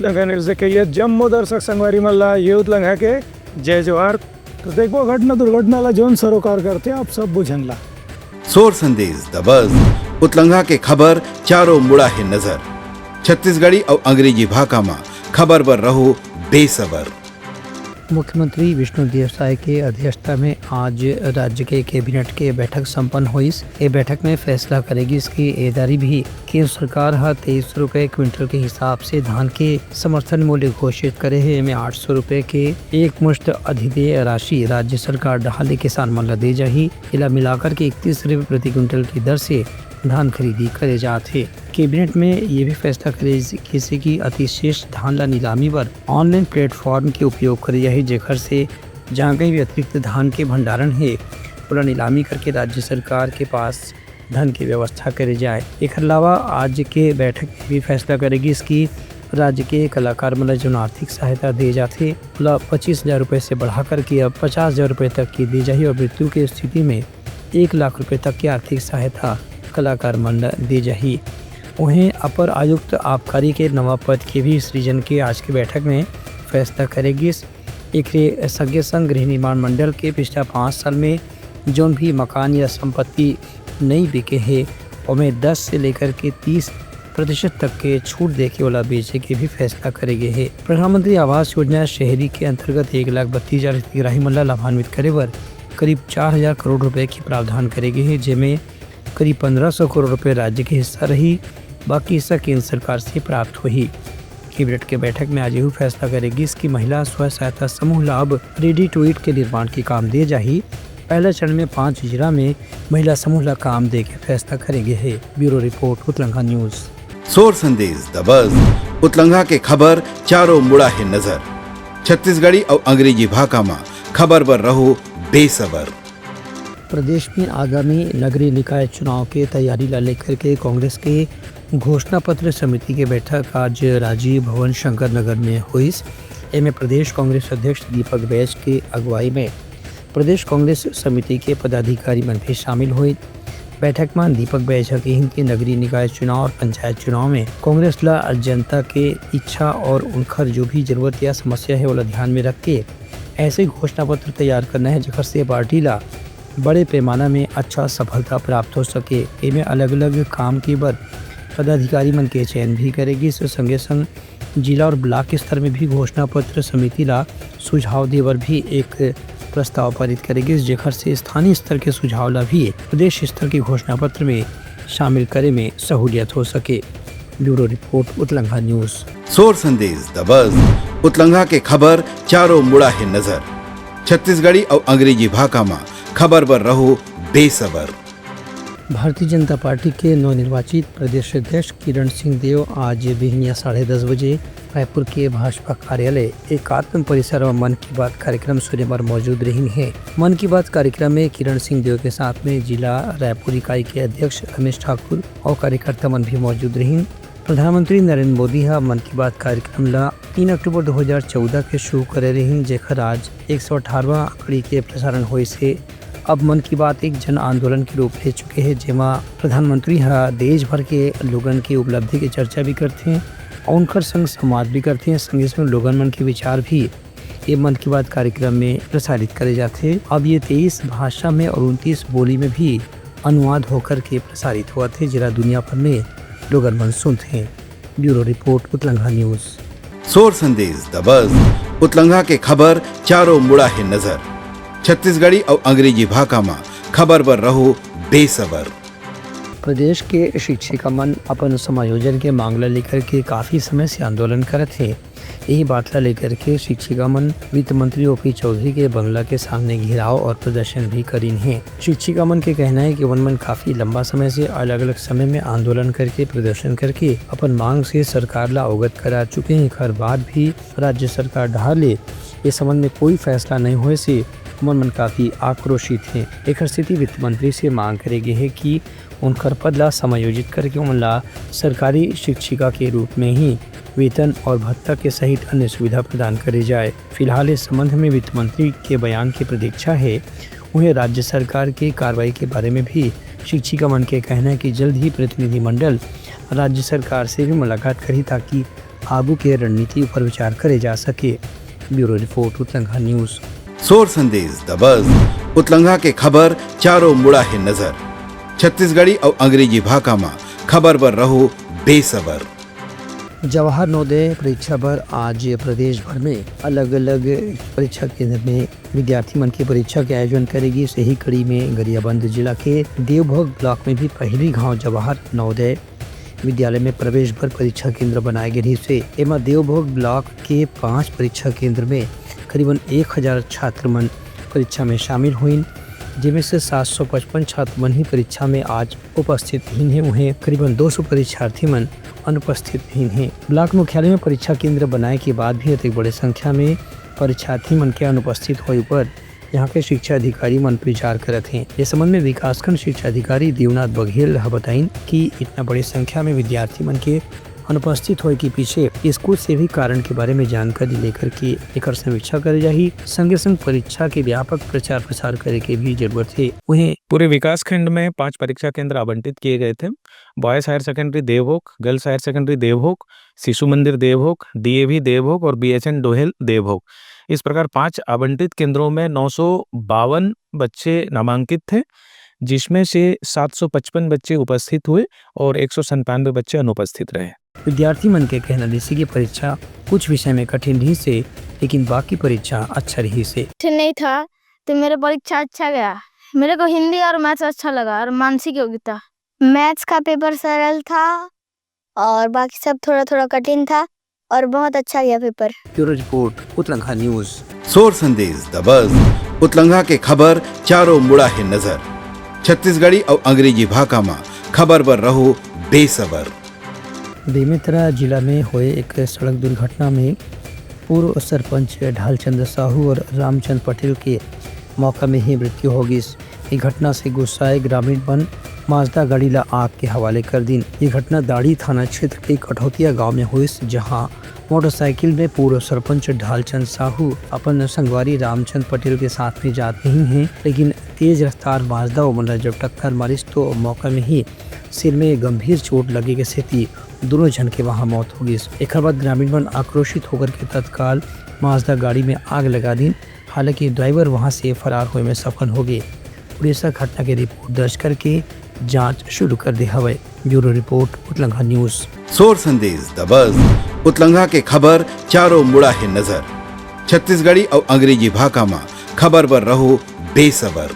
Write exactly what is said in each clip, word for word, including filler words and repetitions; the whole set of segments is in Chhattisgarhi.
उतलंघा न्यूज देखे ये जम्मो दर्शक संगवारी मन ला ये उतलंघा के जय जोहार। तो देखो घटना दुर्घटना ला जोन सरोकार करते आप सब बुझन ला। सोर संदेश दबस उतलंघा के खबर चारों मुड़ा हे नजर। छत्तीसगढ़ी अउ अंग्रेजी भाखा म खबर बर रहो बेसबर। मुख्यमंत्री विष्णुदेव साय के अध्यक्षता में आज राज्य के कैबिनेट के बैठक संपन्न होइस। ए बैठक में फैसला करे गिस कि ए दारी भी केंद्र सरकार ह तेईस सौ रुपए क्विंटल के हिसाब से धान के समर्थन मूल्य घोषित करे हे। एमे आठ सौ रुपए के एक मुश्त अधिदेय राशि राज्य सरकार डहार ले किसान मन ल दे जाही। एला मिलाकर के इकतीस रुपए प्रति क्विंटल की दर से धान खरीदी करे जात हे। कैबिनेट में ये भी फैसला करे गिस कि अतिशेष धान ला नीलामी बर ऑनलाइन प्लेटफॉर्म के उपयोग करे जाही, जेकर से जहाँ कहीं भी अतिरिक्त धान के भंडारण हे, ओला नीलामी करके राज्य सरकार के पास धन के व्यवस्था करे जाए। एकर अलावा आज के बैठक में भी फैसला करे गिस कि राज्य के कलाकार मन ल जोन आर्थिक सहायता दे जाथे, ओला पच्चीस हजार रुपए से बढ़ा करके अब पचास हजार रुपए तक की दी जाही और मृत्यु के स्थिति में एक लाख रुपए तक की आर्थिक सहायता कलाकार मन ल दी जाही। वहीं अपर आयुक्त आबकारी के नवा पद के भी सृजन के आज के बैठक में फैसला करे गिस। एकरे संगे संग गृह निर्माण मंडल के पिछला पाँच साल में जोन भी मकान या संपत्ति नई बिके हे, ओमे दस से लेकर के तीस प्रतिशत तक के छूट देके ओला बेचे के भी फैसला करे गे हे। प्रधानमंत्री आवास योजना शहरी के अंतर्गत एक लाख बत्तीस हजार हितग्राही मन ला लाभान्वित करे बर करीब चार हजार करोड़ रुपए के प्रावधान करे गे हे, जेमे करीब पंद्रह सौ करोड़ रुपए राज्य के हिस्सा रही, बाकी हिस्सा केंद्र सरकार से प्राप्त होही। कैबिनेट के बैठक में आज यहू फैसला करे गिस कि महिला स्व सहायता समूह ला अब रेडी टू ईट के निर्माण के काम दे जाही। पहला चरण में पांच जिला में महिला समूह ला काम दे के फैसला करे गे हे। Bureau report, Utlangha news. Sor Sandesh दबस उतलंघा के खबर चारों मुड़ा हे नजर। छत्तीसगढ़ी अउ अंग्रेजी भाखा म खबर बर रहो बेसबर। प्रदेश में आगामी नगरीय निकाय चुनाव के तैयारी ला लेकर के कांग्रेस के घोषणा पत्र समिति के बैठक आज राजीव भवन शंकर नगर में होइस। एमे प्रदेश कांग्रेस अध्यक्ष दीपक बैज के अगुवाई में प्रदेश कांग्रेस समिति के पदाधिकारी मन भी शामिल होइस। बैठक में दीपक बैज ह कहिन कि नगरीय निकाय चुनाव और पंचायत चुनाव में कांग्रेस ला जनता के इच्छा और उनकर जो भी जरूरत या समस्या है, ओला ध्यान में रख के ऐसे घोषणा पत्र तैयार करना है, जेकर से पार्टी ला बड़े पैमाना में अच्छा सफलता प्राप्त हो सके। एमे अलग-अलग काम के बर पदाधिकारी मन के चयन भी करे गिस। संगे संग जिला और ब्लॉक स्तर में भी घोषणा पत्र समिति ला सुझाव दे बर भी एक प्रस्ताव पारित करे गिस, जेकर से स्थानीय स्तर के सुझाव ला भी प्रदेश स्तर के घोषणा पत्र में शामिल करे में सहूलियत हो सके। Bureau report, Utlangha news. Sor Sandesh दबस उतलंघा के खबर चारों मुड़ा हे नजर। छत्तीसगढ़ी अउ अंग्रेजी भाखा म खबर बर रहो बेसबर। भारतीय जनता पार्टी के नवनिर्वाचित प्रदेश अध्यक्ष किरण सिंह देव आज बिहनिया साढ़े दस बजे रायपुर के भाजपा कार्यालय एकात्म परिसर में मन की बात कार्यक्रम सुने बर मौजूद रहिन हे। मन की बात कार्यक्रम में किरण सिंह देव के साथ में जिला रायपुर इकाई के अध्यक्ष रमेश ठाकुर और कार्यकर्ता मन भी मौजूद रहिन। प्रधानमंत्री नरेंद्र मोदी ह मन की बात कार्यक्रम ला तीन अक्टूबर दो हज़ार चौदह के शुरू करे रहिन, जेकर आज एक सौ अठारहवाँ कड़ी के प्रसारण होइस हे। अब मन की बात एक जन आंदोलन के रूप ले चुके हे, जेमा प्रधानमंत्री ह देश भर के लोगन के उपलब्धि के चर्चा भी करथे और उनकर संग संवाद भी करथे। संगे संग लोगन मन के विचार भी ये मन की बात कार्यक्रम में प्रसारित करे जाथे। अब ये तेईस भाषा में और उनतीस बोली में भी अनुवाद होकर के प्रसारित होवत हे, जेला दुनिया भर में लोगन मन सुनथे। Bureau report, Utlangha news. Sor Sandesh दबस उतलंघा के खबर चारों मुड़ा हे नजर। छत्तीसगढ़ी अउ अंग्रेजी भाखा म खबर बर रहो बेसबर। प्रदेश के शिक्षिका मन अपन समायोजन के मांग ला लेकर के काफी समय से आंदोलन करत हे। यही बात ला लेकर के शिक्षिका मन वित्त मंत्री ओपी चौधरी के बंगला के सामने घेराव और प्रदर्शन भी करिन हे। शिक्षिका मन के कहना है कि उन मन काफी लंबा समय से अलग-अलग समय में आंदोलन करके, प्रदर्शन करके अपन मांग से सरकार ला अवगत करा चुके हैं। एकर बाद भी राज्य सरकार डहार ले इस संबंध में कोई फैसला नहीं होए से उमन मन काफी आक्रोशित हैं। एकर सेती वित्त मंत्री से मांग करे गे हे कि उनकर पद ला समायोजित करके उमन ला सरकारी शिक्षिका के रूप में ही वेतन और भत्ता के सहित अन्य सुविधा प्रदान करे जाए। फिलहाल इस संबंध में वित्त मंत्री के बयान की प्रतीक्षा है। उन्हें राज्य सरकार के कार्रवाई के बारे में भी शिक्षिका मन के कहना है कि जल्द ही प्रतिनिधिमंडल राज्य सरकार से भी मुलाकात करी, ताकि आगू के रणनीति ऊपर विचार करे जा सके। Bureau report, Utlangha news. Sor Sandesh दबस, उतलंघा के खबर चारों मुड़ा हे नजर। छत्तीसगढ़ी अउ अंग्रेजी भाखा म खबर बर रहो बेसबर। जवाहर नवोदय परीक्षा बर आज प्रदेश भर में अलग-अलग परीक्षा केंद्र में विद्यार्थी मन के परीक्षा के आयोजन करे गिस। यही कड़ी में गरियाबंद जिला के देवभोग ब्लॉक में भी पहिली घाव जवाहर नवोदय विद्यालय में प्रवेश बर परीक्षा केंद्र बनाए गे रहिस हे। एमा देवभोग ब्लॉक के पांच परीक्षा केंद्र में करीबन एक हजार छात्र मन परीक्षा में शामिल होइन, जेमे से सात सौ पचपन छात्र मन ही परीक्षा में आज उपस्थित रहिन हे। उहें करीबन दो सौ परीक्षार्थी मन अनुपस्थित रहिन हे। ब्लॉक मुख्यालय में परीक्षा केंद्र बनाए के बाद भी अतेक बड़े संख्या में परीक्षार्थी मन के अनुपस्थित होए ऊपर यहाँ के शिक्षा अधिकारी मन विचार करत हें। ये संबंध में विकासखंड शिक्षा अधिकारी देवनाथ बघेल ह बताइन कि इतना बड़े संख्या में विद्यार्थी मन के अनुपस्थित होए के पीछे स्कूल से भी कारण के बारे में जानकारी लेकर के एकर समीक्षा करे जाही। संगे संग परीक्षा के व्यापक प्रचार प्रसार करे के भी जरूरत हे। उहें पूरे विकासखंड में पांच परीक्षा केंद्र आवंटित किए गए थे। Boys higher secondary Devbhog, girls higher secondary Devbhog, Shishu Mandir Devbhog, DAV Devbhog और बीएचएन डोहेल देवभोग। इस प्रकार पांच आवंटित केंद्रों में नौ सौ बावन बच्चे नामांकित थे, जिसमें से सात सौ पचपन बच्चे उपस्थित हुए और एक सौ संतानवे बच्चे अनुपस्थित रहे। विद्यार्थी मन के कहना रिहिस हे कि परीक्षा कुछ विषय में कठिन रहिस हे, लेकिन बाकी परीक्षा अच्छा रहिस हे। कठिन नहीं था, तो मेरा परीक्षा अच्छा गया। मेरे को हिंदी और मैथ्स अच्छा लगा और मानसिक योग्यता। मैथ्स का पेपर सरल था और बाकी सब थोड़ा-थोड़ा कठिन था और बहुत अच्छा गया पेपर। Bureau report, Utlangha news. Sor Sandesh दबस, उतलंघा के खबर चारों मुड़ा हे नजर। छत्तीसगढ़ी अउ अंग्रेजी भाखा म खबर बर रहो बेसबर। बेमेतरा जिला में होए एक सड़क दुर्घटना में पूर्व सरपंच ढालचंद साहू और रामचंद पटेल के मौका में ही मृत्यु हो गिस। ये घटना से गुस्साए ग्रामीण मन माजदा गाड़ी ला आग के हवाले कर दिन। ये घटना दाड़ी थाना क्षेत्र के कठौतिया गांव में होइस, जहां मोटरसाइकिल में पूर्व सरपंच ढालचंद साहू अपन संगवारी रामचंद पटेल के साथ में जात रही हैं, लेकिन तेज रफ्तार माजदा ओमन ला जब टक्कर मारिस, तो मौका में ही सिर में गंभीर चोट लगे के सेती दोनों झन के वहां मौत हो गिस। एखर बाद ग्रामीण मन आक्रोशित होकर के तत्काल माजदा गाड़ी में आग लगा दीन। हालांकि ड्राइवर वहां से फरार होए में सफल हो गए। पुलिस ह घटना के रिपोर्ट दर्ज करके जांच शुरू कर दे हवय। Bureau report, Utlangha news. Sor Sandesh दबस, उतलंघा के खबर चारों मुड़ा हे नजर। छत्तीसगढ़ी अउ अंग्रेजी भाखा म खबर बर रहो बेसबर।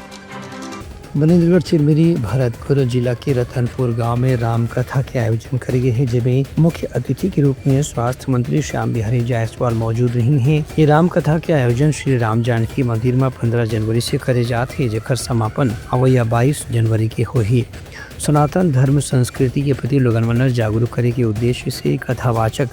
मनेन्द्रगढ़ चिरमिरी भरतपुर जिला के रतनपुर गांव में राम कथा के आयोजन करे गे हे, जेमे मुख्य अतिथि के रूप में स्वास्थ्य मंत्री श्याम बिहारी जायसवाल मौजूद रहिन हे। ये राम कथा के आयोजन श्री राम जानकी मंदिर म पंद्रह जनवरी से करे जात हे, जेकर समापन अवइया बाईस जनवरी के होही। सनातन धर्म संस्कृति के प्रति लोगन मन ल जागरूक करे के उद्देश्य से कथावाचक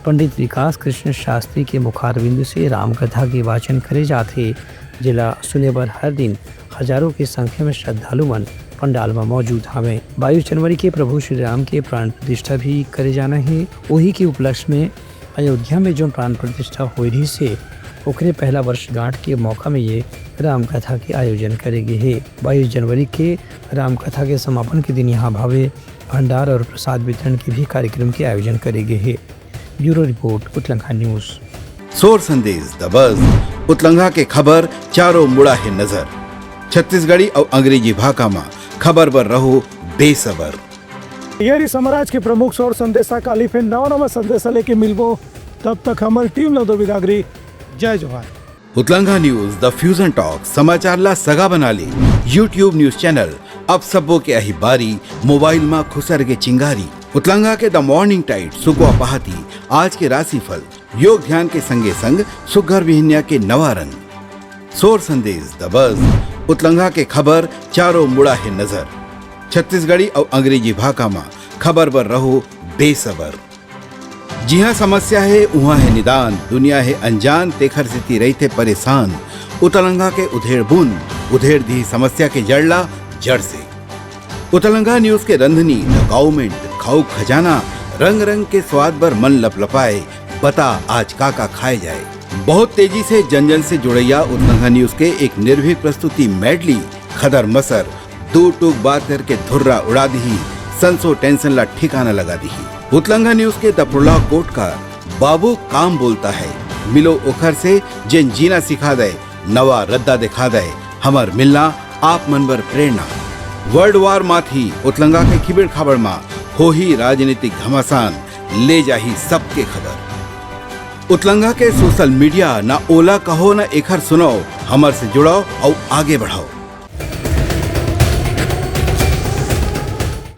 पंडित विकास कृष्ण शास्त्री के मुखारविंद से राम कथा के वाचन करे जात हे, जेला सुने बर हर दिन हजारों की संख्या में श्रद्धालु मन पंडाल म मौजूद हवे। बाईस जनवरी के प्रभु श्री राम के प्राण प्रतिष्ठा भी करे जाना हे। उही के उपलक्ष्य में अयोध्या में जो प्राण प्रतिष्ठा होए रहिस हे, ओकरे पहला वर्षगांठ के मौका में ये राम कथा के आयोजन करे गे हे। बाईस जनवरी के राम कथा के समापन के दिन यहाँ भव्य भंडार और प्रसाद वितरण के भी कार्यक्रम के आयोजन करे गे हे। Bureau report, Utlangha news. Sor Sandesh दबस, उतलंघा के खबर चारों मुड़ा हे नजर। छत्तीसगढ़ी अउ अंग्रेजी भाखा म खबर बर रहो बेसबर। ये रही साम्राज्य के प्रमुख सोर संदेशा। काली फिर नवा नवा संदेशा लेके मिलबो, तब तक हमर टीम ला दो बिदागरी। जय जोहार। उतलंघा न्यूज, द फ्यूजन टॉक, समाचार ला सगा बना ले। YouTube न्यूज चैनल, अब सबो के अही बारी, मोबाइल मा खुसर के चिंगारी। उतलंघा के द मॉर्निंग टाइट, सुकवा पहाती, आज के राशिफल, योग ध्यान के संगे संग सुघर बिहनिया के नवा रंग। सोर संदेश दबस, उतलंघा के खबर चारों मुड़ा हे नजर। छत्तीसगढ़ी अउ अंग्रेजी भाखा मा खबर बर रहो बेसबर। जिहाँ समस्या हे, उहाँ हे निदान, दुनिया हे अनजान, तेखर सेती रहिथे परेशान। उतलंघा के उधेड़ बुन, उधेड़ दिही समस्या के जड़ ला जड़ से। उतलंघा न्यूज के रंधनी, द काउमेंट, खाऊ खजाना, रंग रंग के स्वाद बर मन लपलपाए, बता आज का का खाए जाए। बहुत तेजी से जन जन से जुड़ैया उतलंघा न्यूज के एक निर्भीक प्रस्तुति मेडली, खदर मसर, दू टूक बात करके धुर्रा उड़ा दिही, संसो टेंशन ला ठिकाना लगा दिही। उतलंघा न्यूज के द प्रोलॉग कोट का बाबू काम बोलता है, मिलो ओखर से, जेन जीना सिखा दे, नवा रद्दा दिखा दे। हमर मिलना आप मन बर प्रेरणा। वर्ल्ड वार माथी उतलंगा के खिबेड़ खाबड़ मा होही राजनीतिक घमासान, ले जाही सबके खबर। उतलंगा के सोशल मीडिया, ना ओला कहो ना एखर सुनो, हमर से जुड़ो अउ आगे बढ़ो।